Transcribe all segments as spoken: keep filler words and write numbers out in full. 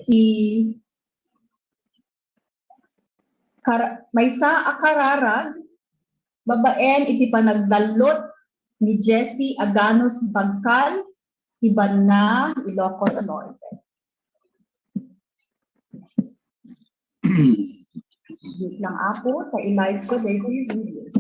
ti kar-, maysa a kararag babaen iti panagdallut ni Jessie Aganus Bagkal, ti banna, Ilocos Norte. Wait lang, Apo, ta i-live ko daytoy video.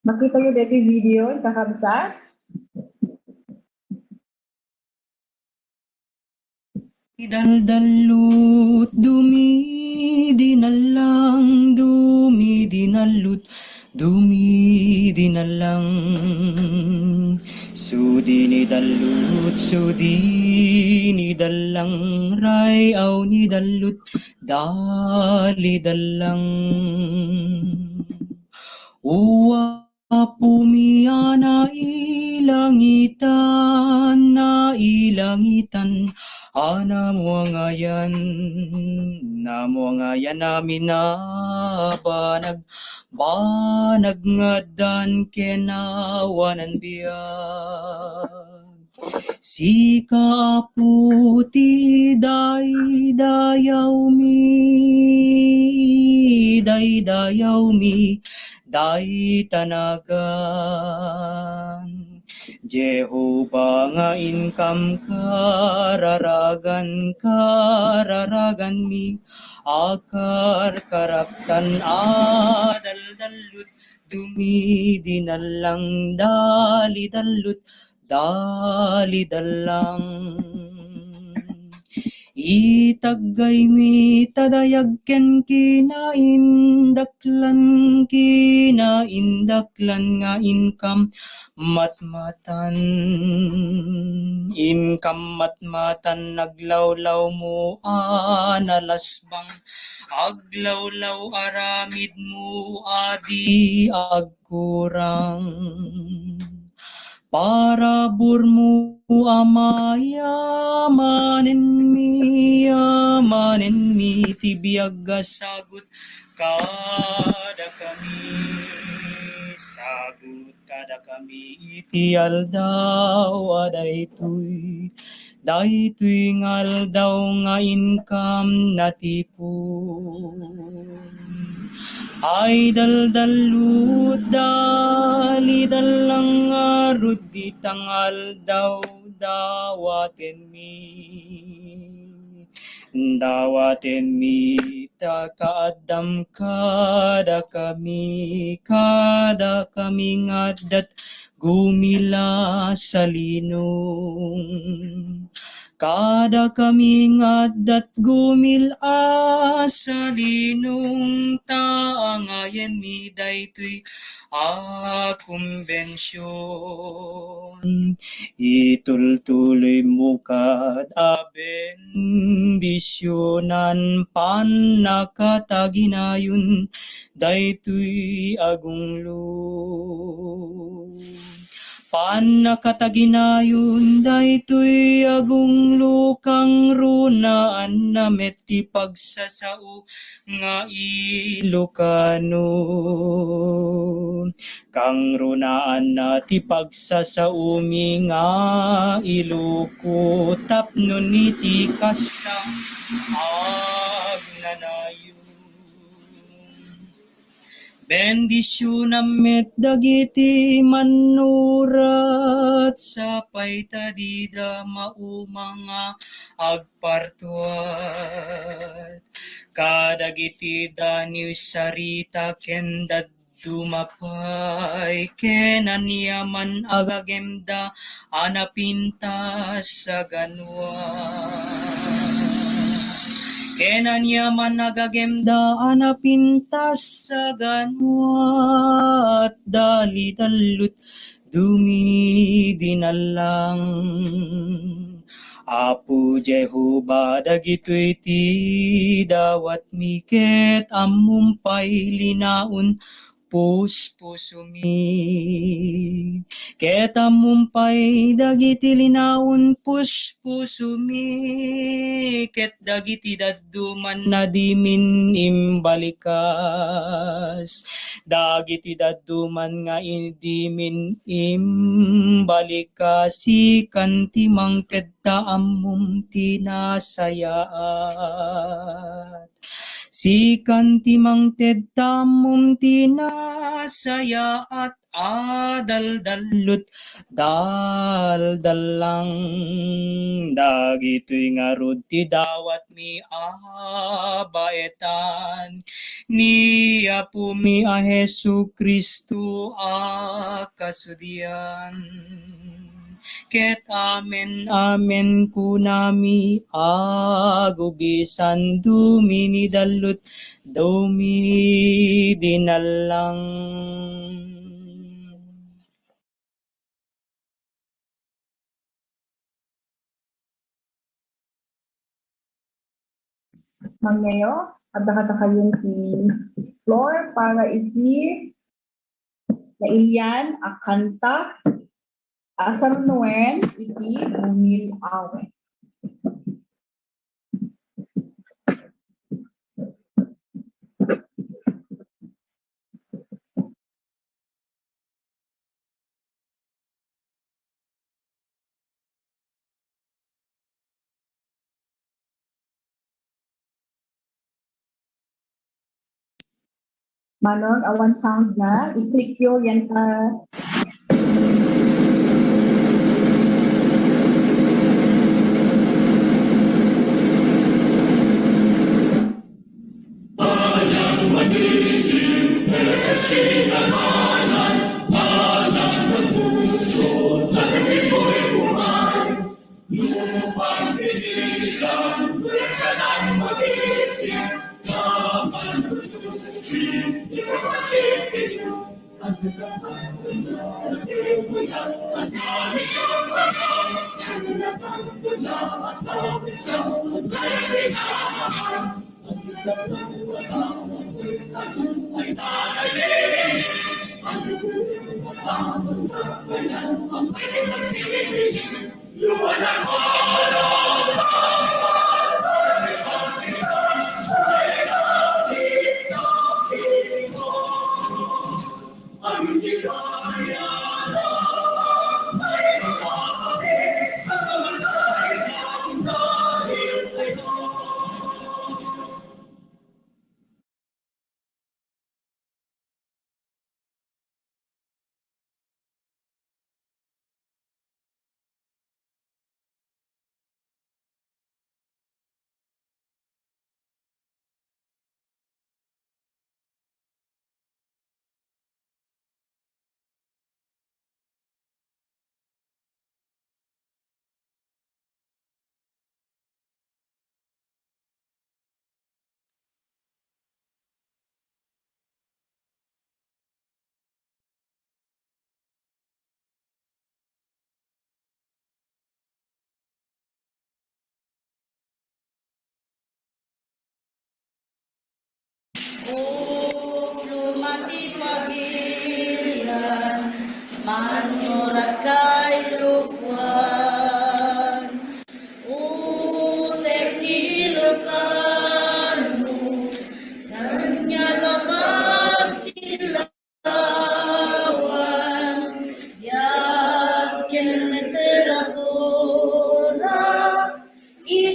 Makitayo daytoy video, kakabsat? Idaldallut, dumidinallang, dumidinallut, dumidinallang. Sudi ni dallut, sudi ni dallang, ray-aw ni dallut, dalidallang. Uwa Apo mi a nailangitan, nailangitan, a namuangayan, namuangayan amin a banag, banag nga addan ken awanan biag. Sika, Apo, ti idaydayawmi, idaydayawmi, dayta nagan. Jehovah nga inkam kararagan, kararaganmi, a karkaraptan a daldallut, dumidinallang, dalidallut, dalidallang. Itaggaymi ta dayag ken kinaindaklan, kinaindaklan nga inkam matmatan. Inkam matmatan, aglawlawmo a nalasbang, aglawlaw aramidmo a di agkurang. Paraburmo, Ama, yamanenmi, yamanenmi ti biag a sagut kadakami, sagut kadakami iti aldaw a daytoy. Daytoy nga aldaw nga inkam natipon. Ay daldallut, dalidallang, ngarud dita nga aldaw, dawatenmi. Dawatenmi ta kaaddam kadakami, kadakami nga addat gumil a salinong. Kadakami nga addat gumil a salinong, ta angayenmi daytoy a kombension. Itultuloymo kad a bendisionan, pannakataginayon daytoy a gunglo. Pannakataginayon daytoy agunglo, kangrunaanna met ti pagsasao nga Ilocano. Kangrunaanna ti pagsasaomi nga Iloko tapno iti kasta, agnanayon. Bendisionam met dagiti mannurat, sapay ta dida mauma nga agpartuat. Kadagiti danius, sarita ken dadduma pay, ken aniaman agagemda a napintas a ganua. Ken aniaman agagemda a napintas a ganua, dalidallut dumidinallang. Apo Jehovah, dagitoy ti dawatmi, ket ammom pay linaon puspusomi. Ket ammom pay dagiti linaon puspusomi, ket dagiti dadduman a dimin imbalikas. Dagiti dadduman nga in-, dimin imbalikas, sikan ti mangted ta ammom ti nasayaat. Sikan ti mangted ta ammom ti nasayaat a daldallut daldallang. Dagitoy ngarud ti dawatmi a baetan ni Apomi a Jesu-Cristo a kasudian. Ket amen, amen kunami, agubisan, dumidallut dumidinallang. Mangyayo, adda kadakayo ti floor para iti nailian a kanta, a sarnuen iti bungil awet. Manong, awan sound na. I-click yo yan, ah.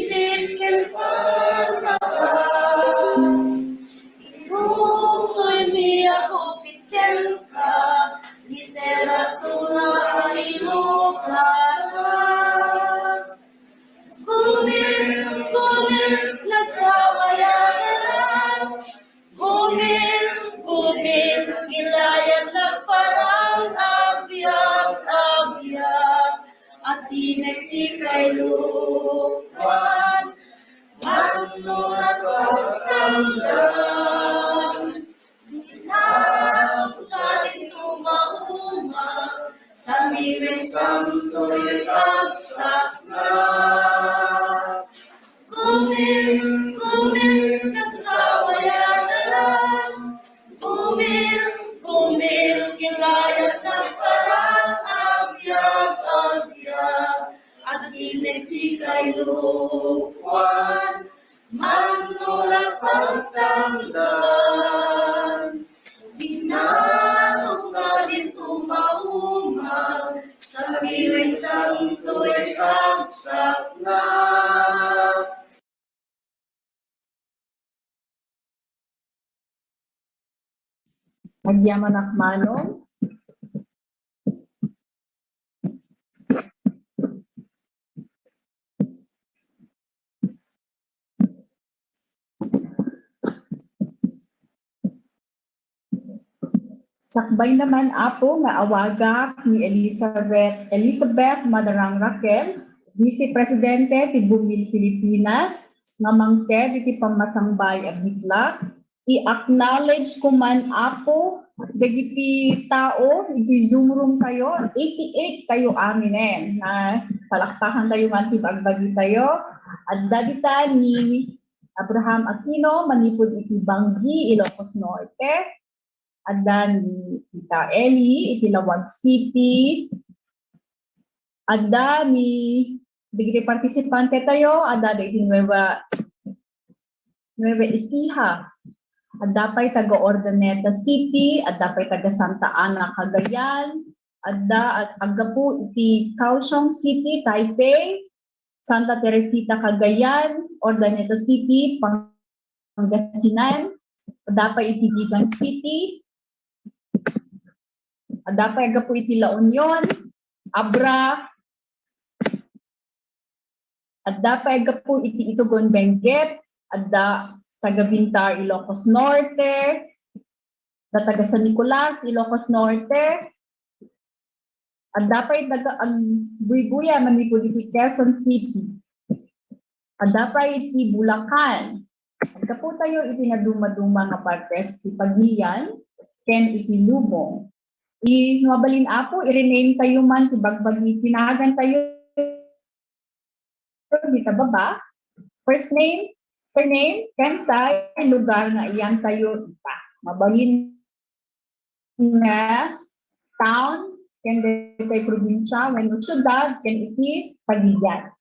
Siken panawan, irukoymi a gupit kenka, literatura a ilugarna. Gumit, gumit, nagsawayanan, gumit, gumit, gilayat nagparang agbiag, agbiag, a timek ti kailuan, mano nagpagtanggal. Natukna din tumauma, samiwen santoy agsakna. Kumin, kumin, nagsawayanan. Kumin, kumin, kilayat nagparang agbiag, agbiag. Agimeg ti kailuan. Mano nagpagtanggal, binatog nga din tumauma, samiwen santoy agsakna. Agyamanak, Manong. Sakbay naman, Apo, nga awagak ni Elizabeth, Elizabeth Madarang Raquel, Vice Presidente ti Bumil Pilipinas, nga mangted iti pammasangbay a bitlak, i-acknowledge ko man, Apo, dagiti tao iti Zoom room tayo, eighty-eight tayo aminen. Na palakpakan tayo man ti bagbagi tayo. Adda dita ni Abraham Aquino, manipud iti Bangui, Ilocos Norte. Adda ni Tita Eli iti Laoag City. Adda ni, dagiti partisipante tayo, adda iti Nueva, Nueva Ecija. Adda pay taga Urdaneta City, adda pay taga Santa Ana, Cagayan, adda ag-, aggapu iti Kaohsiung City, Taipei, Santa Teresita, Cagayan, Urdaneta City, Pangasinan, adda pay iti Vigan City, adda pay aggapu iti La Union, Abra, adda pay aggapu iti Itogon, Benguet, adda taga Bintar, Ilocos Norte, adda taga San Nicolas, Ilocos Norte, adda pay taga Agbuybuya, manipud iti Quezon City. Adda pay iti Bulacan. Aggapu tayo iti nadumaduma nga partes ti Pagilian ken iti Lubong. I-, no mabalin, Apo, i-rename tayo man ti bagbagi ti nagan tayo dita baba. First name, surname, ken tay lugar nga iyan tayo ita. Mabalin nga town, ken daytoy probinsya wenno siudad, ken iti Pagilian.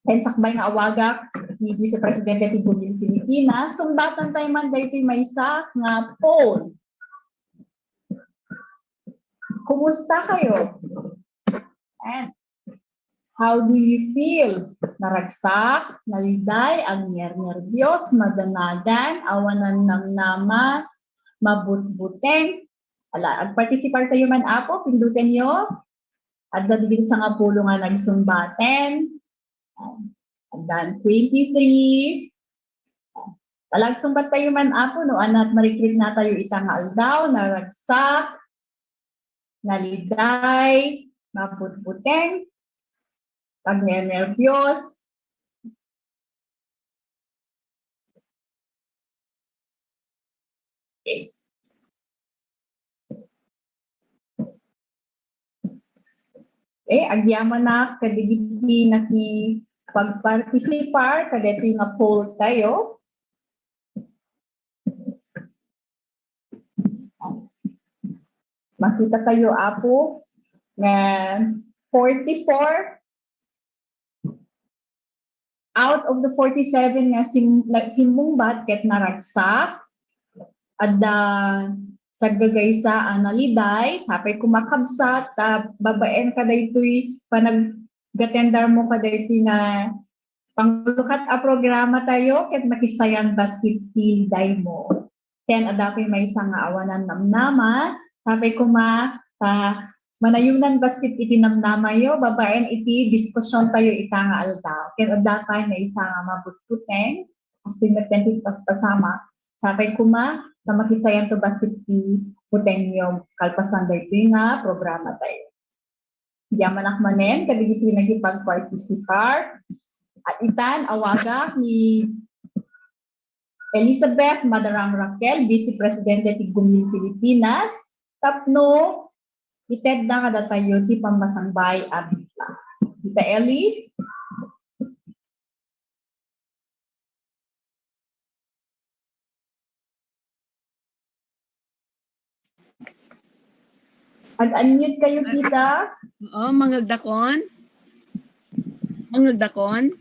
Ken sakbay nga awagak ni Vice Presidente ti Bumil Pilipinas, sungbatan tayo man daytoy maysa nga poll. Kumusta kayo? And how do you feel? Naragsak, naliday, agnernerbios, madanagan, awanan namnama, mabutbuteng. Ala, agpartisipar tayo man, Apo, pindutenyo. Adda dagiti sangapulo nga nagsungbaten. Addan twenty-three. Talagsungbat tayo man, Apo, no, anat marikrik na tayo ita nga aldaw, naragsak, naliday, mabutbuteng, pagnernerbios. Okay. Eh, agyamanak kadagiti nakipagpartisipar kadagiti nga poll tayo. Makita tayo, Apo, nga forty-four out of the forty-seven nga sim-, nga simmungbat ket naragsak, adda saggagaysa a naliday, sapay koma, kabsat, ta babaen kadaytoy panag-atendar mo kadaytoy nga Panglukat a programa tayo, ket makisayan bassit ti liday mo. Ken adda pay maysa nga awanan namnama, sapay koma ta manayonan bassit iti namnamayo babaen iti diskusion tayo ita nga aldaw. Ken adda pay maysa nga mabutbuteng, as tinatenti paspasamak, sapay koma ta makisayanto bassit ti butengyo kalpasan daytoy nga programa tayo. Agyamanak manen kadagiti nagipag-participar. At itan, awagak ni Elizabeth Madarang Raquel, Vice Presidente ti Gumil Pilipinas, tapno itedda kadatayo ti pammasangbay a bitla. Tita Ellie? Mag-unmute kayo, tita. Oo, mangagdakon. Mangagdakon.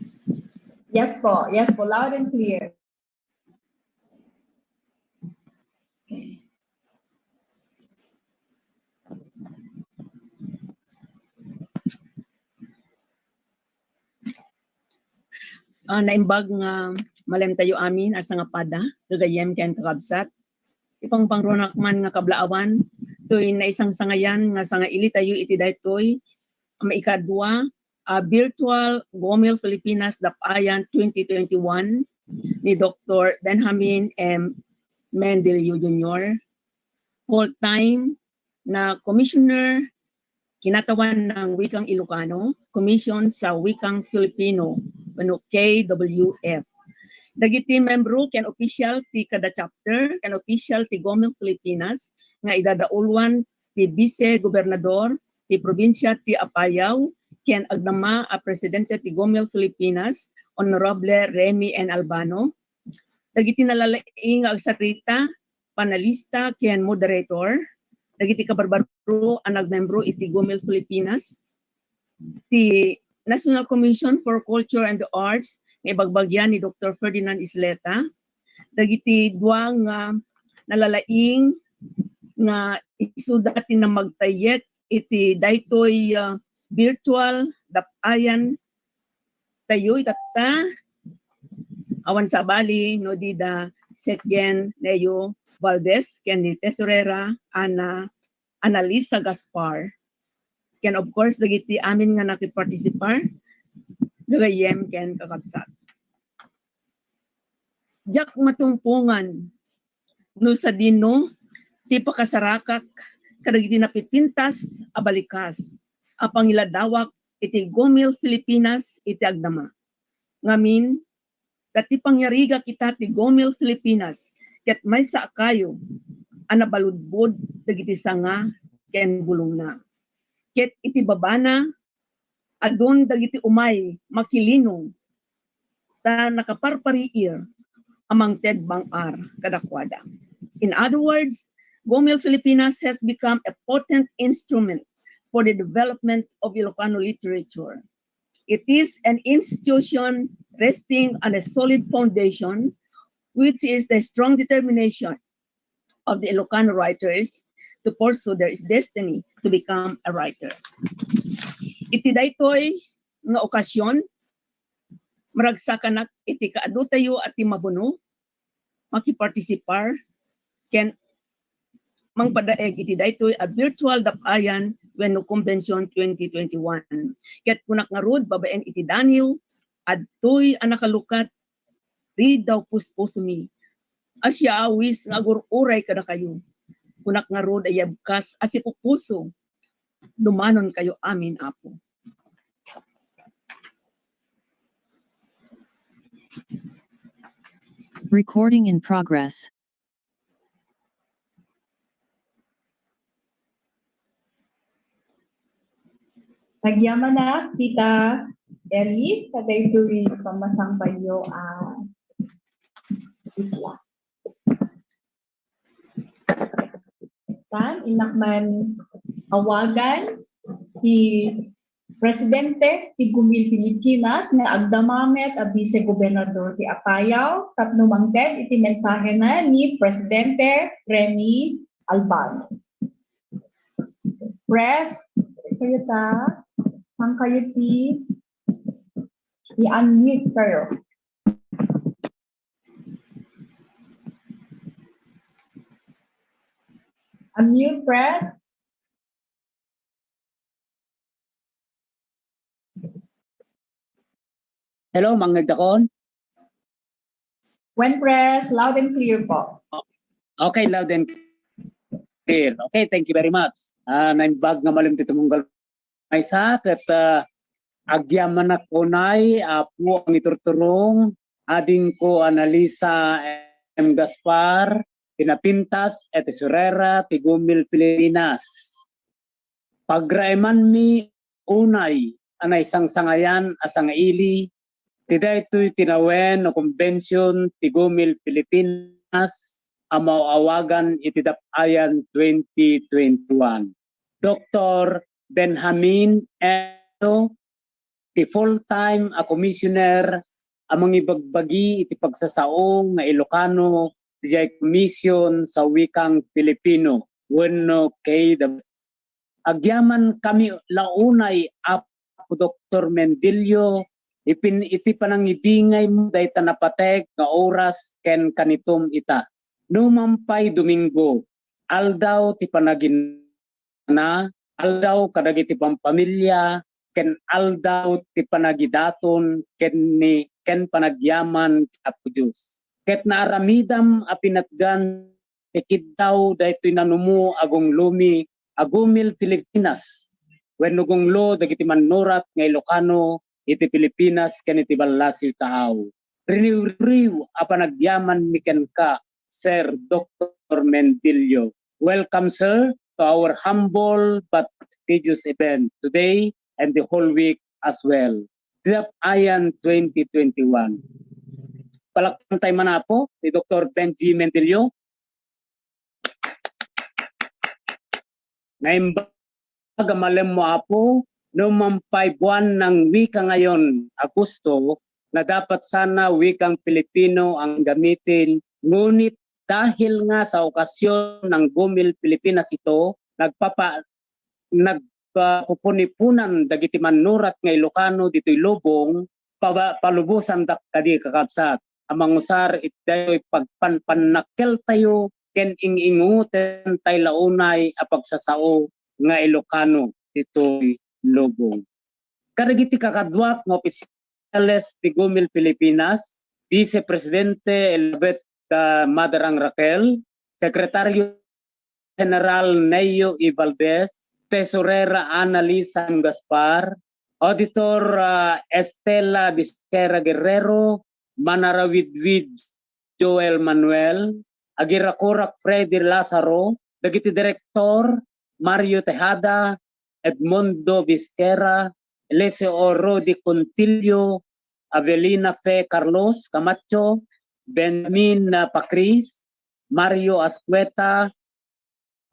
Yes po. Yes po. Loud and clear. Okay. Ah, naimbag nga malemtayo amin a sangapada, gagayyem ken kakabsat. Ipangpangrunak man nga kablaawan, toy naisangsangayan nga sangailitayo iti daytoy a maikadua a Virtual Gomil Filipinas Dap-ayan twenty twenty-one ni Doktor Benjamin M. Mendilio Junior, full-time na Commissioner Kinatawan ng Wikang Ilocano, Commission sa Wikang Filipino, wenno K W F. Dagiti membro ken official ti kada chapter ken official ti Gomil Filipinas nga idadauluan ti Vice Gobernador ti Probinsia ti Apayao ken agdama a Presidente ti Gomil Filipinas, Honorable Remy N. Albano. Dagiti nalalaing nga agsarita, panelista ken moderator, dagiti kabarbaro a nagmembro iti Gomil Filipinas, ti National Commission for Culture and the Arts nga ibagbagia ni Doktor Ferdinand Isleta, dagiti dua nga nalalaing nga isuda ti namagtayyek iti daytoy, ah, virtual dap-ayan tayo itatta. Awan sabali no di da Secgen Neo Valdez ken ni Tesorera Ana, Analisa Gaspar. Ken of course dagiti amin nga nakipartisipar, gagayyem ken kakabsat. Diak matungpongan no sadino ti pakasarakak kadagiti napipintas a balikas a pangiladawak iti Gomil Filipinas iti agdama. Ngamin, ta ti pangyarigak ita ti Gomil Filipinas ket maysa a kayo a nabaludbod dagiti sanga ken bulongna. Ket iti babana, adun dagiti umay makilinong ta nakaparpariir a mangted bang-ar kadakuada. In other words, Gomil Filipinas has become a potent instrument for the development of Ilocano literature. It is an institution resting on a solid foundation, which is the strong determination of the Ilocano writers to pursue their destiny to become a writer. Iti daytoy nga okasyon, maragsakanak iti kaadutayo a timmabuno, makipartisipar, ken mangpadaeg iti daytoy a virtual dap-ayan wenno convention twenty twenty-one. Ket kunak ngarud, babaen iti daniw, adtoy a nakalukat, ridaw puspusomi a siaawis nga agur-uray kadakayo. Kunak ngarud a yabkas a sipupuso, dumanonkayo amin, Apo. Recording in progress. Agyamanak, Tita Ellie, kadaytoy pammasangbayo a itla. Tan, innak man awagan ti Presidente ti Gumil Pilipinas nga agdama met a Vice Gobernador ti Apayao tapno mangted iti mensahena ni Presidente Remy Albano. Pres, kayo ta, saan kayo ti I-unmute kayo. Unmute, press. Hello, mangngegdakon? When press, loud and clear po. Okay, loud and clear. Okay, thank you very much. Ah, naimbag nga malem ti tumunggal maysa ket, ah, agyamanak unay, Apo, a mangiturturong, adingko Analisa M. Gaspar, ti napintas iti surera ti Gumil Pilipinas. Pagraemanmi unay a naisangsangayan a sangaili ti daytoy tinawen a kombension ti Gumil Pilipinas a maaw-awagan iti dap-ayan twenty twenty-one. Doktor Benjamin Eno, ti full-time a commissioner a mangibagbagi iti pagsasao nga Ilocano diay Komisyon sa Wikang Pilipino wenno K W F. Agyamankami la unay, Apo Doktor Mendilio, ipin-, iti panangibingaymo dayta napateg nga oras ken kanitom ita. Numan pay Domingo, aldaw ti panagin-, na aldaw kadagiti pampamilya ken aldaw ti panagidaton ken ni, ken panagyaman ti Apo Dios. Ket naaramidam a pinatgan ti kiddaw daytoy nanumo a gunglumi a Gumil Pilipinas wenno gunglo dagiti mannurat nga Ilocano iti Pilipinas ken iti ballasiw taaw. Riniwriw a panagyamanmi kenka, Sir Doktor Mendilio. Welcome, sir, to our humble but prestigious event today and the whole week as well. Ti dap-ayan twenty twenty-one. Palakpakan tayo man, Apo, ni Doktor Benji Mendilio. Naimbag a malemmo, Apo, numan pay buwan ng wika ngayon, Agosto, na dapat sana wikang Pilipino ang gamitin, ngunit dahil nga sa okasyon ng Gumil Pilipinas ito, nagpapa-, nagpapunipunan dagiti mannurat nga Ilocano ditoy lubong, paba-, palubosandak kadi, kakabsat, a mangusar iti daytoy pagpanpannakkeltayo ken ing-inguten tay la unay a pagsasao nga Ilocano ditoy lubong. Kadagiti kakaduak nga opisyales ti Gumil Pilipinas, Vice Presidente Elizabeth, ah, Madarang Raquel, Secretary General Neo E. Valdez, Tesorera Annalisa M. Gaspar, Auditor, ah, Estela Bisquera Guerrero, Manarawidwid Joel Manuel, Agirakurak Freddy Lazaro, dagiti Direktor Mario Tejada, Edmundo Bisquera, Eliseo Rudy Contillo, Avelina Fe Carlos Camacho, Benjamin, ah, Pacris, Mario Ascueta,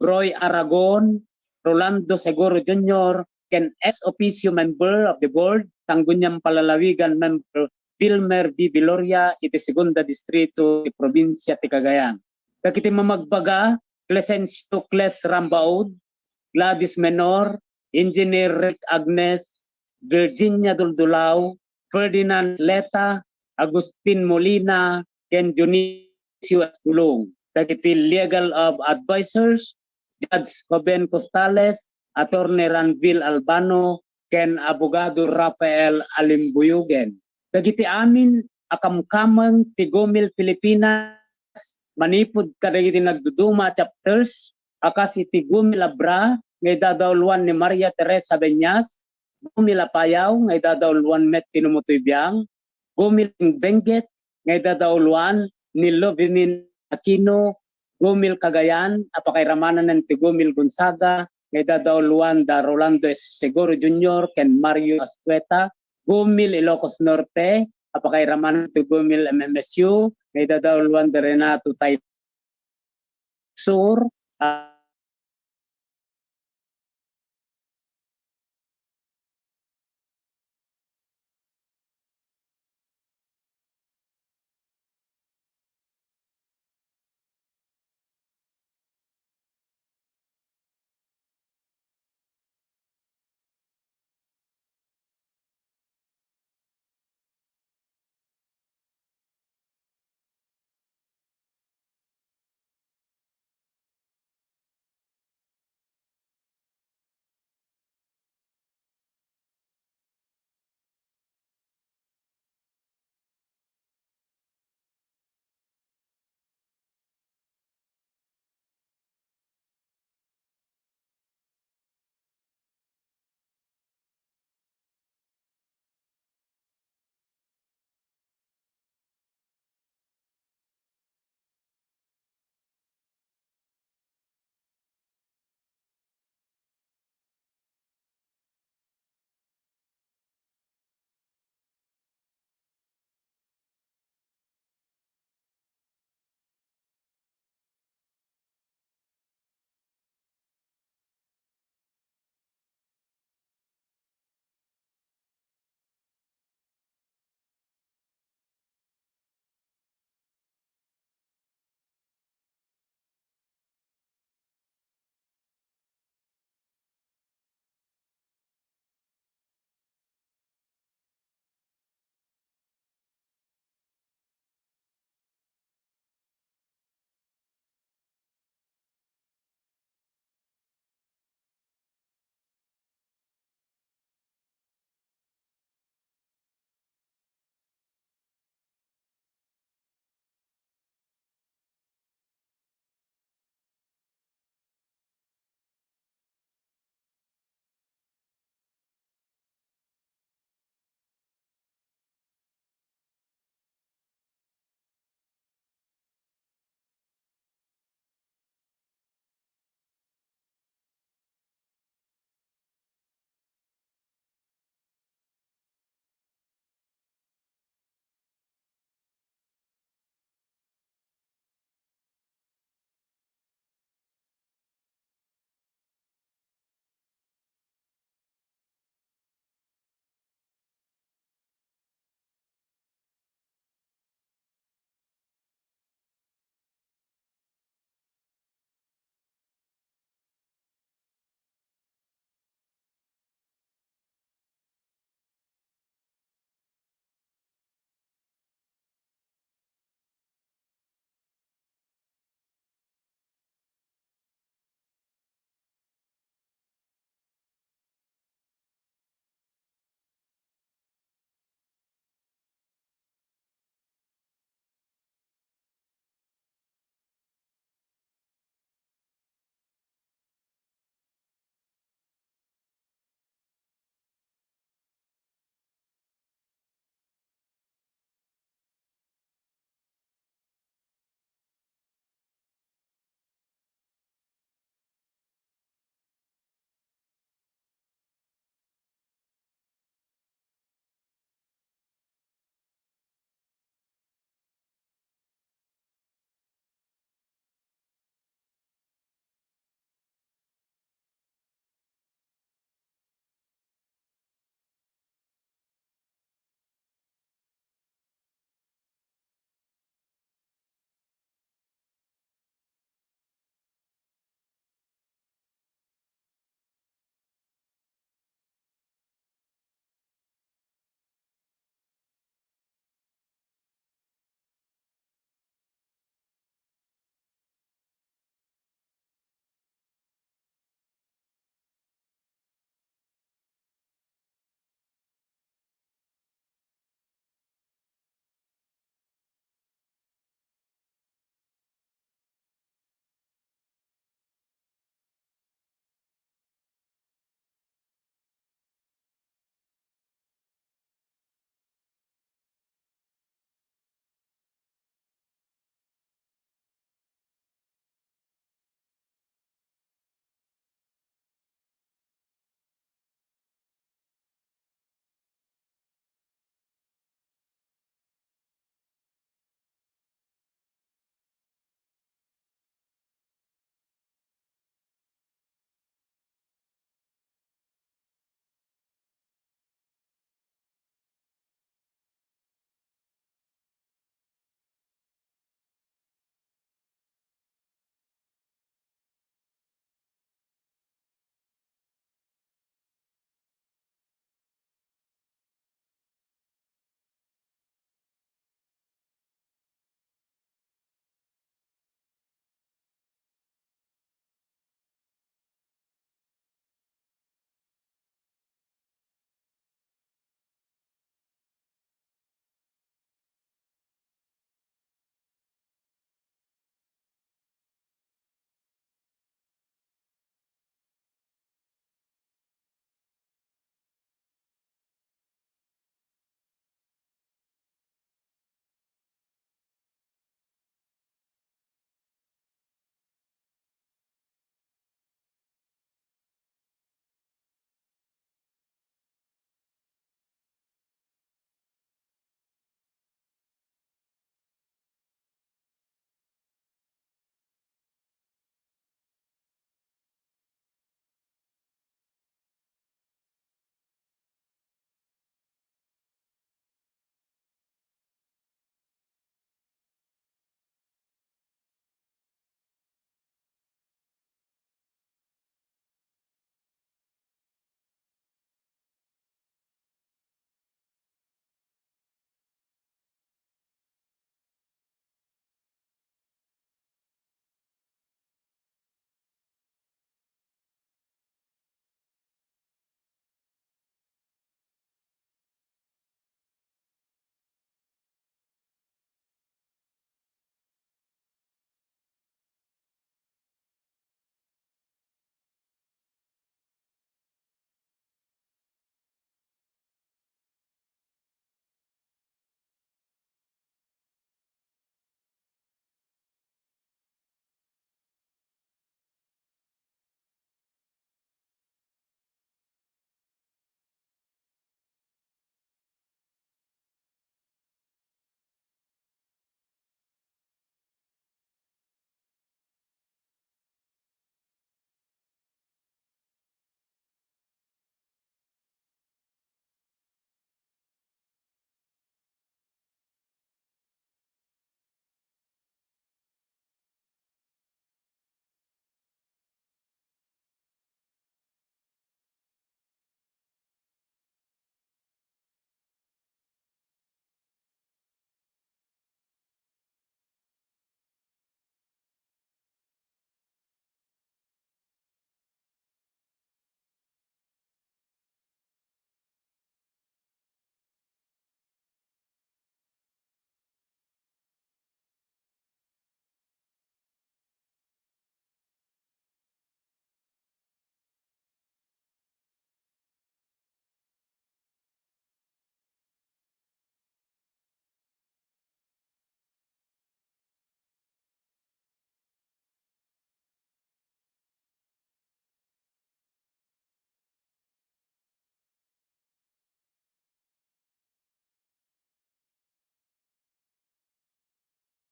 Roy Aragon, Rolando Seguro Junior, ken ex officio member of the board, Sangguniang Palalawigan member, Vilmer V. Viloria, iti Segunda Distrito ti Probinsia ti Cagayan. Dagiti mamagbaga, Clesencio Cles Rambaud, Gladys Menor, Engineer Rick Agnes, Virginia Duldulao, Ferdinand Leta, Agustin Molina, ken Dionisio Esculong. Dagiti legal of advisors, Judge Joven Costales, Attorney Ranville Albano, ken Abogado Rafael Alimbuyogen. Dagiti amin a kamkameng ti Gumil Pilipinas manipud kadagiti nagduduma a chapters a kas iti Gumil Abra nga idadauluan ni Maria Teresa Beñas, Gumil Apayao nga idadauluan met ti Numutoy Biang, Gumil Benguet nga idadauluan ni Lovemin Aquino, Gumil Cagayan a pakairamanan ti Gumil Gonzaga nga idadauluan da Rolando S. Seguro Junior ken Mario Ascueta, Gumil Ilocos Norte a pakairamanan ti Gumil M M S U nga idadauluan da Renato Tay Sur, ah,